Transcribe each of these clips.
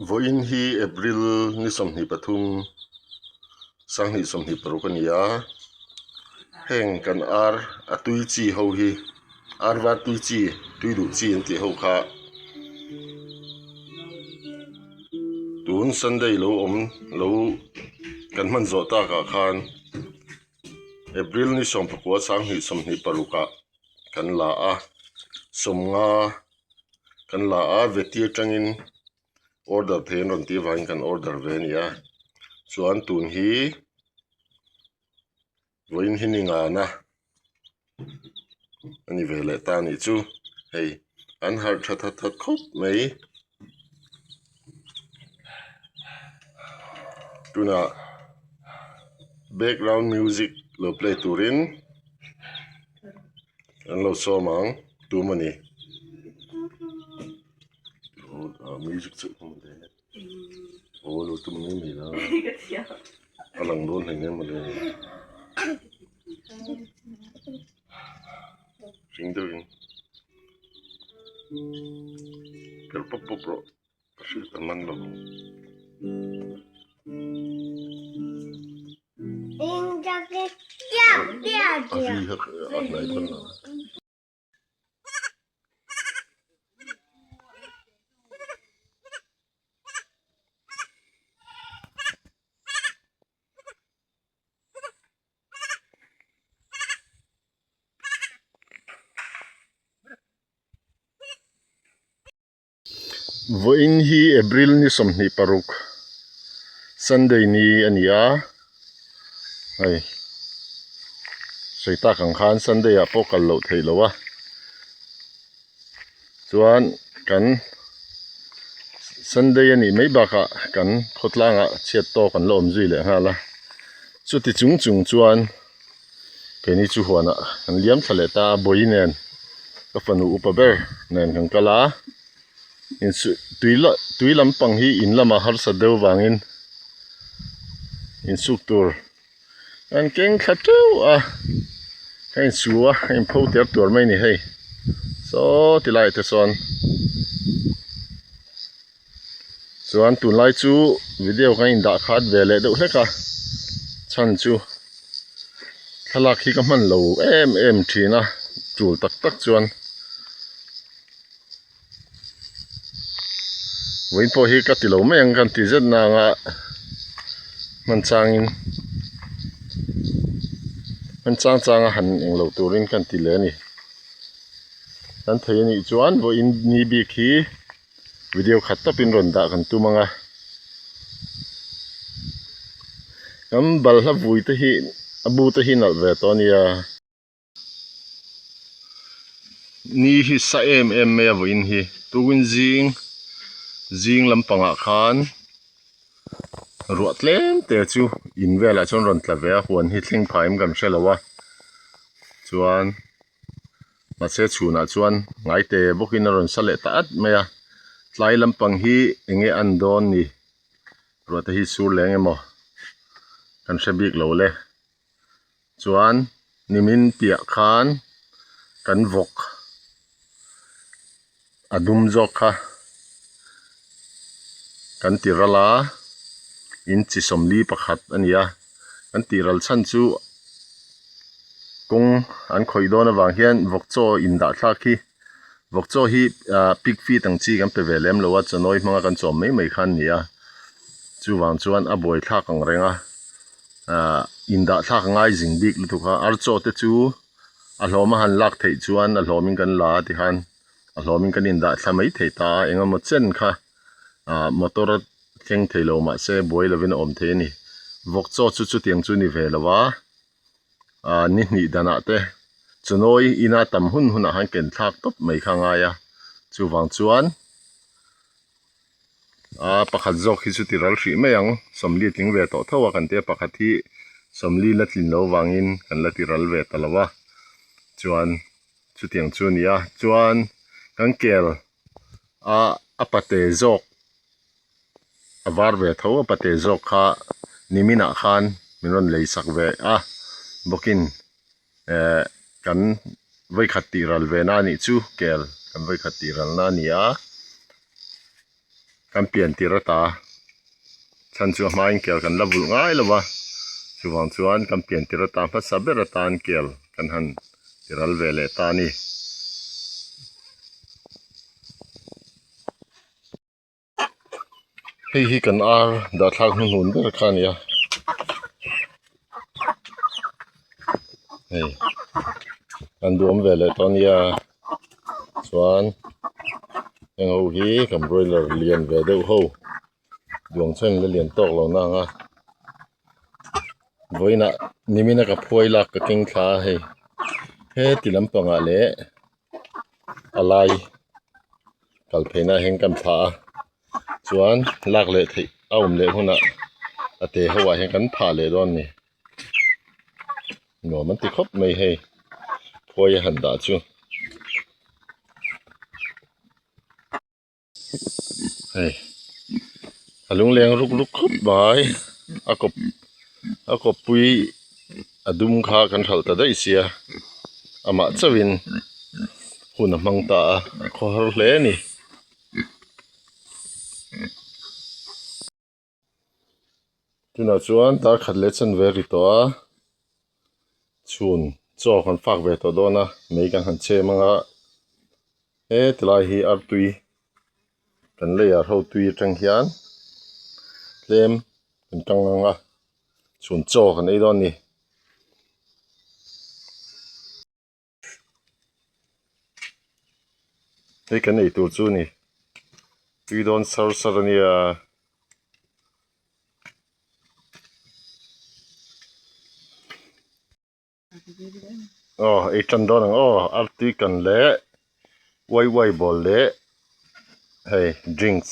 Vawiin hi April ni 23 2026 a ni a, heng kan ar a tui chi ho hi ar var tui chi tui duh chi an tih ho kha tun Sunday lo awm lo kan hman zawh takah khan April ni 19 2026 ah kan la a 50 kan la a veti atangin order thei an rawn tih avangin kan order ve a ni a chuan tun hi vawiin hi ni ngana a ni ve leh ta a nih chu hei an harh tha that that khawp mai tunah background music lo play turin an lo sawm ang tum a ni music chu aw lo tum mai mai la a lang dawn hlei nem mawle hring deuhin per pawp pawp rawh ka hriat a man lo. A ri kha a hnai dawn lo. Vawiin hi April ni 26 Sunday ni a ni a hei sawi tak ang khan Sunday ah pawh kal loh theih loh a chuan kan Sunday a nih mai bakah kan khawtlangah chhiat tawk an la awm zui leh nghal a chuti chung chung chuan keini chu huanah kan liam thla leh ta a bawi nen ka fanu upa ber nen kan kal a insuih tui la tui lampang hi in lamah harsa deuh vangin insuk tur An keng thla teuh a, ka insu a, a inpho ter tuar mai a ni hei. Saw ti laiah te chuan chuan tunlai chu video kan indah khat ve leh deuh hlek a, chhan chu thlalak hi ka hman lo em em thin a, tul tak tak chuan vawiin pawh hi ka ti lo mai ang kan ti zet nang a hman changin hman chang chang a han eng lo turin kan ti leh a ni kan thei a nih chuan vawiin ni bik hi video khat tawpin rawn dah kan tum ang a kan balhla vui te hi a bu te hi nalh ve tawh a nia. Ni hi sa em em mai a vawiin hi tukin zing zing lampangah khan ruah tlem te chu in velah chuan rawn tla ve a huan hi thleng phah in kan hre lo a chuan mahse chhunah chuan ngaite bawkin a rawn sa leh ta at mai a tlai lampang hi eng nge a an dawn ni ruah te hi sur leng emaw kan hre bik lo le. Chuan nimin piah khan kan vawk a dum zawk kha kan ti ral a in chi 41 a ni a kan tih ral chhan chu kawng an khawih dawn avang hian vawk chaw in dah thlak hi vawk chaw hi ah pig feed ang chi kan pe ve lem lo a chawnawi hmanga kan chawm mai mai kha an ni a chuvang chuan a buai thlak ang reng a. Ahh indah thlak a ngai zing bik lutuk a ar chaw te chu a hlawm a han lak theih chuan a hlawmin kan la a tikhan a hlawmin kan indah thla mai thei ta a engemaw chen kha ahh motor a thleng thei lo mahse buai lovin a awm thei a ni. Vawk chaw chu chutiang chu ni ve lo a, ah ni hnih danah te chunawi ina tam hun hunah khan ken thlak tawp mai kha a ngai a, chuvang chuan ah pakhat zawk hi chu ti ral hrih mai ang, sawmli a tling ve tawh tho a kan tia pakhat hi sawmli la tlin loh vangin kan la ti ral ve ta lo a, chuan chutiang chu a ni a, chuan kan kel a a pate zawk a var ve tho a pate zawk kha niminah khan min rawn lei sak ve a bawkin eh kan vawikhat tih ral ve na anih chu kel kan vawikhat tih ral na a ni a kan pian tir ata chhan chu a hmain kel kan la vulh ngai lo va chuvang chuan kan pian tir ata hmasa ber atan kel kan han ti ral ve leh ta a ni. Hei hi kan ar dah thlak hnuhnun ber kha a ni a hei an duhawm ve leh tawh a nia chuan heng ho hi kan broiler lian ve deuh ho duang chuan an la lian tawk lo nang a vawiinah nimina ka phuai lak ka keng thla a hei heti lampangah leh a lai kal phei na hian kan phah a chuan lak leh theih a awm leh hunah a te ho ah hian kan phah leh dawn a ni nuam an ti khawp mai hei phuai a han dah chu. Hei a lungleng ruk ruk khawp mai a kawp a kawppui a dum kha kan hralh ta daih sia amah chauhin hun a hmang ta a a khawhar hle a ni. Tunah chuan dar khat leh chanve a ri tawh a chhun chaw kan fak ve tawh dawn a mei kan han chem ang a he tilai hi artui kan layer ho tui atang hian tlem kan tang ang a chhun chaw kan ei dawn a ni. Hei kan ei tur chu a ni tui dawn sar sar a nia. Aw ei tan dawn ang aw artui kan leh uai uai bawl leh hei drinks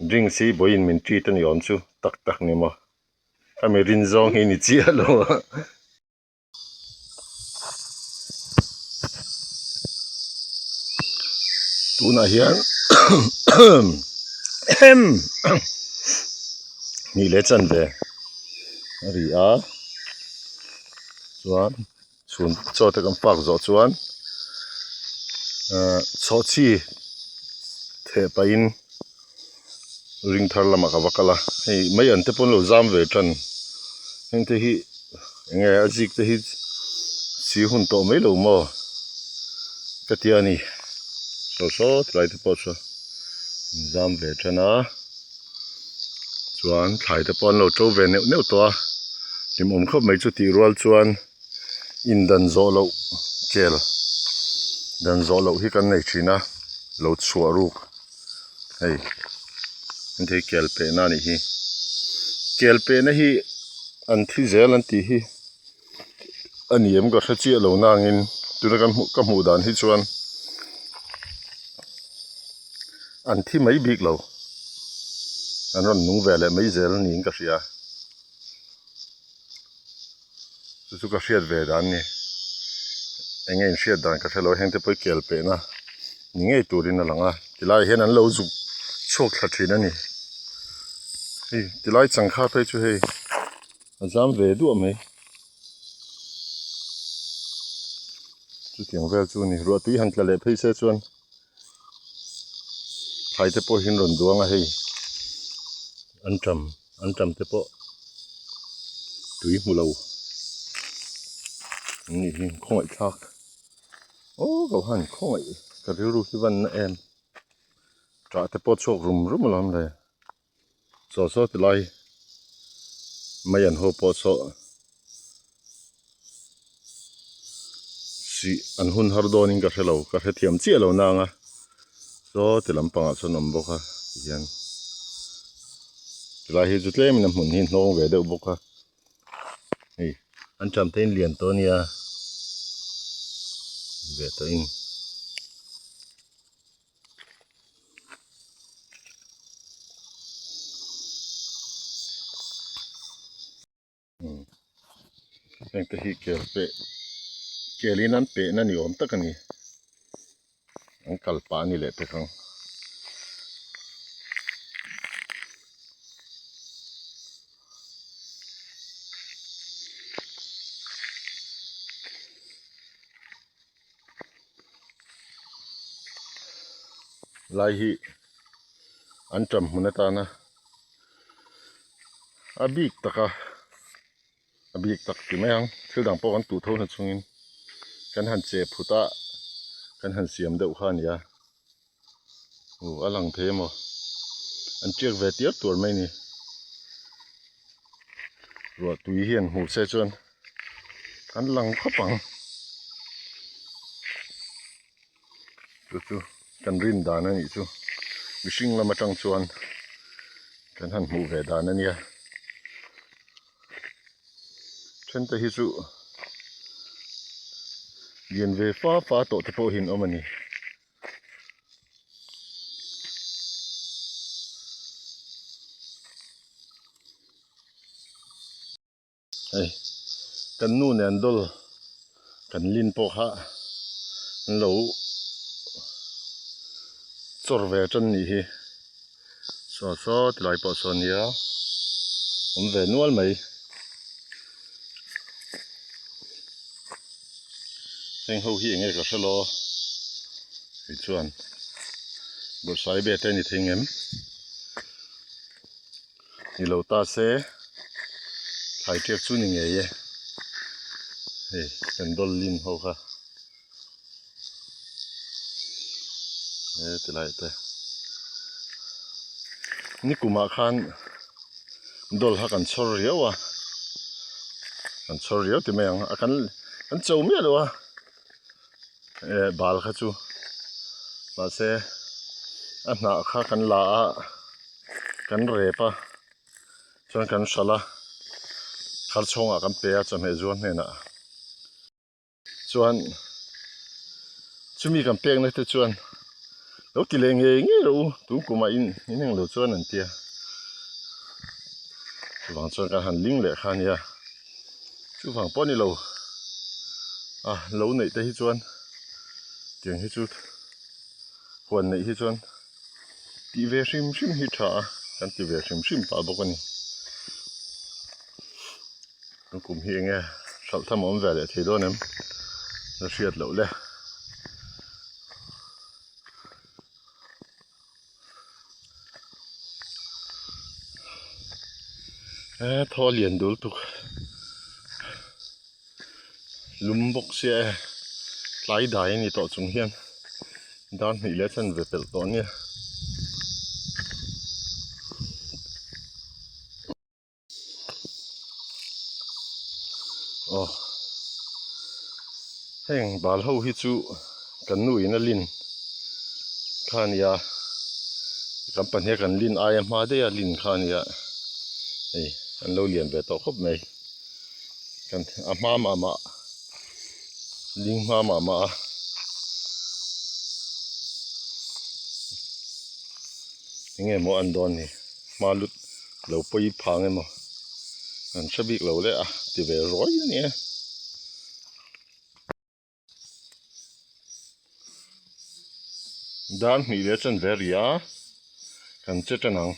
drinks hi vawiin min treat a ni awm chu tak tak ni maw ka mi rin zawng hi ni chiah lo a. Tunah hian ni leh chanve a ri a chuan chhun chaw te kan park zawh chuan ahh chhawhchhi theh pahin ring thar lamah ka va kal a hei mai an te pawh an lo zam ve tan heng te hi eng nge a zik te hi si hun tawh mai lo maw ka tia a ni saw saw tilai te pawh saw an zam ve tan a chuan thlai te pawh an lo to ve neuh neuh tawh a hlimawm khawp mai chu tih rual chuan indan zawh loh kel dan zawh loh hi kan nei thin a lo chhuah ruk hei hei kel pehna a nih hi kel pehna hi an thi zel an tih hi a ni em ka hre chiah lo nangin tuna kan hmuh ka hmuh dan hi chuan an thi mai bik lo an rawn nung ve leh mai zel niin ka hria. Chu chu ka hriat ve dan a ni eng nge in hriat dan ka hre lo heng te pawh hi kel pehna ni ngei turin a lang a tilai ah hian an lo zuk chhuak thla thin a ni hei tilai changkha phei chu hei a zam ve duah mai chutiang vel chu a ni ruah tui han tla leh phei se chuan thlai te pawh hi an rawn duang a hei an tam. An tam te pawh tui hmu lo an nih hi khawngaih thlak aw ka han khawngaih ka rilru hi van na em tah te pawh chhuak rum rum alawm le chaw saw ti lai mai an haw pawh saw sih an hun har dawnin ka hre lo ka hrethiam chiah lo nang a saw ti lampangah sawn awm bawk a tihian. Tilai hi chu tlemin a hmun hi hnawng ve deuh bawk a hei an ṭam te in lian tawh a nia ve tawh in. Heng te hi kel peh kel in an peh na ni awm tak a ni an kal pah a ni leh pek ang. Lai hi an ṭam hmun atana a bik taka a bik tak ti mai ang thil dang pawh kan tuh tho na chungin kan han che phut a kan han siam deuh kha a ni a aw a lang thei emaw an tiak ve tiar tuar mai a ni ruah tui hian hmuh se chuan an lang khawp ang chu chu kan rin dan a nih chu mihring lam atang chuan kan han hmuh ve dan a nia then te hi chu lian ve fa fa tawh te pawh hi an awm a ni. Hei kan nu nen dawl kan lin pawh kha an lo chawr ve tan nih hi saw saw ti lai pawh saw nia awm ve nual mai heng ho hi eng nge ka hre lo kei chuan bawrhsaibe te a ni thei ngem. Ni lo ta se thlai tiak chu ni ngei e hei kan dawl lin ho kha he ti lai te nikumah khan dawl kha kan chhawr riau a kan chhawr riau ti mai ang a kan kan cho miah lo a eh bal kha chu mahse a hnah kha kan la a kan rep a chuan kan hralh a thar chhawngah kan pe a chawhmeh zuar hnenah chuan chumi kan pekna te chuan lo ti leh ngei ngei rawh u tun kumah in in englo chuan an tia chuvang chuan kan han ling leh kha a nia chuvang pawh a ni lo a lo neih te hi chuan tiang hi chu huan neih hi chuan. Tih ve hrim hrim hi tha a, kan ti ve hrim hrim pah bawk a ni. Kan kum hi enge hralh tham a awm ve leh thei dawn em? La hriat loh le. He thaw a lian dul tuk. Lum bawk sia e tlai dai a ni tawh chung hian dar hnih leh chan ve pelh tawh ania. Aw heng bal ho hi chu kan nu in a lin kha a nia kan pahnih a kan lin aia hma daih a lin kha a nia hei an lo lian ve tawh khawp mai. Kan a hma mah mah ding hma mah mah a. Enge maw an dawn ni hma lut lo pawi phang emaw an hre bik lo le a ti ve ruai a nia. Dar hnih leh chuan ve ri a kan che tan ang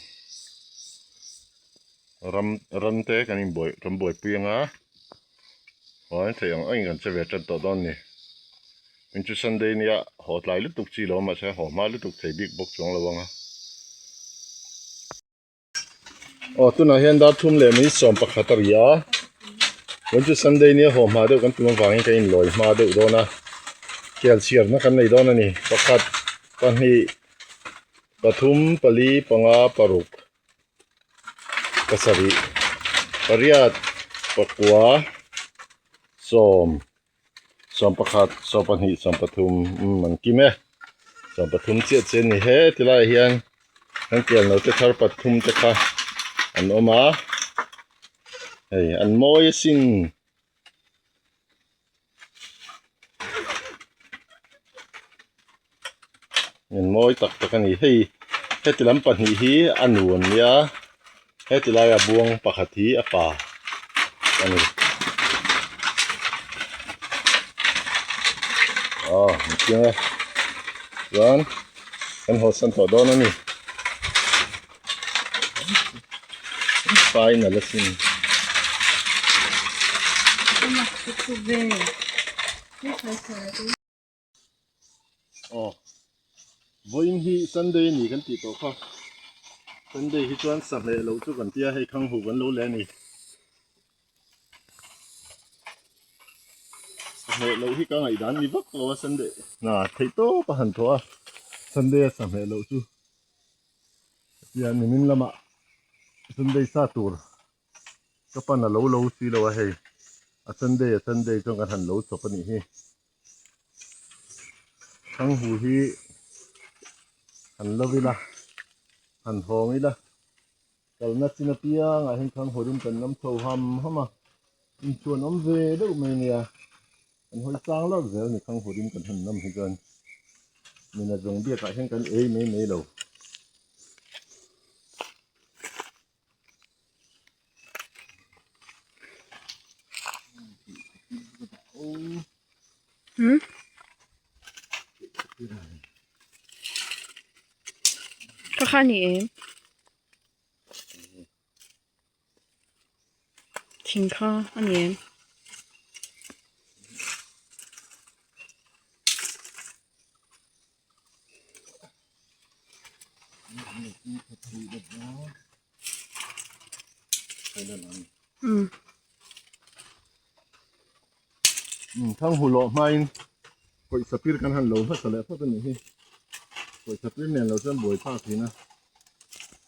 ram ram te kan inbuai kan buaipui anga chuan theih ang angin kan che ve tan tawh dawn a ni tin chu sunday nia haw tlai lutuk chi lo mahse haw hma lutuk thei bik bawk chuang lo ang a. Aw tunah hian dar thum leh minute 11 a ri a tun chu sunday nia haw hma deuh kan tum avangin ka inlawi hma deuh dawn a kel chhiarna kan nei dawn a ni pakhat pahnih pathum pali panga paruk pasarih pariat pakua sawm. 11, 12, 13 umm an kim e. 13 chiah che a ni he tilaiah hian kan kel no te thar pathum te kha An awm a hei an mawi asin. An mawi tak tak a ni hei heti lam pahnih hi a nu an nia heti laia buang pakhat hi a pa a ni. Aw an chiang e chuan kan haw san tawh dawn a ni. Final asin. Aw vawiin hi Sunday a ni kan tih tawh kha Sunday hi chuan sahleh loh chu kan tia hei khang huh kan lo leh a ni. Sahleh loh hi ka ngaihdan ni vak lo a Sunday hna theih tawp a han thawh a Sunday a sahleh loh chu. Tia nimin lamah Sunday sa tur ka pan a lo lo si lo a hei a Sunday a Sunday chuan kan han lo chawp a nih hi Thanghu hi han lo ila han hawng ila kalna chin apiangah hian Thanghu rim kan lam chho ham ham a inchhuan awm ve deuh mai nia. Kan hawi tlang lak zel ni Thanghu rim kan han nam hi chuan mina zawng biakah hian kan ei mai mai lo. Hmm? Ka kha ni em? Thing kha a ni em? Umm. Thang hu lawh hmain pawisa pir kan han lo hmasa leh phawt a nih hi. Pawisa pir nen lo chuan buai phak thin a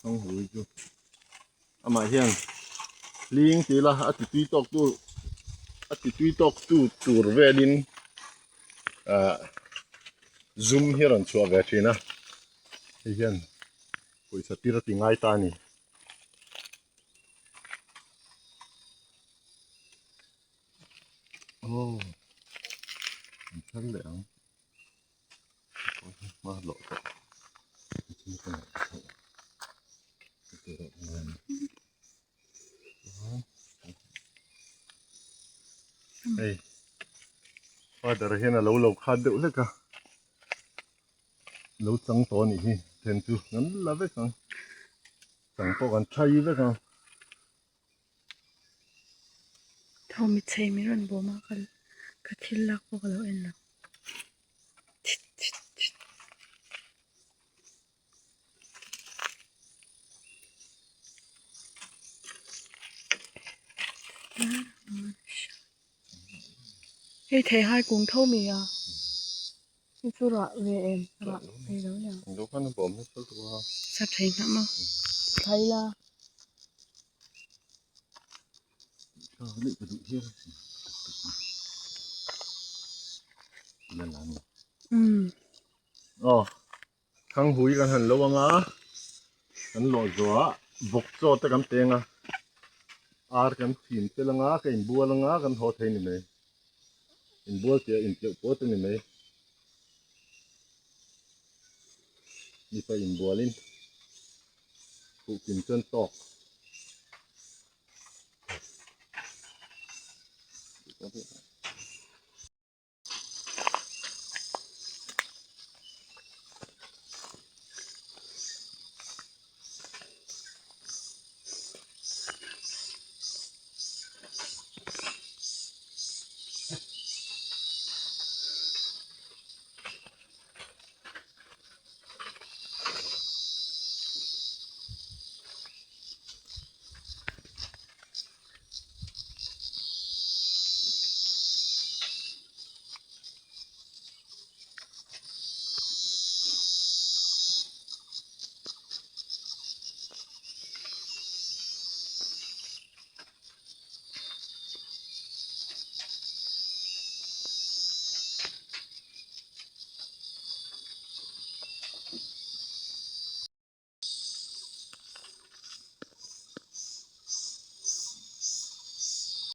thang hu hi chu. Amah hian hling ti ila a ti tui tawk tu a ti tui tawk tu tur velin ah zum hi a rawn chhuah ve thin a hei hian pawisa tir a ti ngai ta a ni. Aw an thar leh ang. Hei father hian a lo lo khat deuh hlek a lo chang tawh a nih hi then chu kan la vek ang chang pawh kan thai vek ang. Tho mi chei min rawn bawm a ka ka thil lak pawh ka lo en lo. Hei thei hai kung tho mi a hei chu rah ve em rah ve lo nia. Sap thei nghah maw thlai la. Umm. Aw Thanghui kan han lo ang a, kan lawh zawh ah vawk chaw te kan peng a, ar kan chhin tel ang a, ka inbual ang a, kan haw thei ni mai. Inbual tih a intleuh pawh te ni mai. Mipa inbualin khuh kim chuan tawk.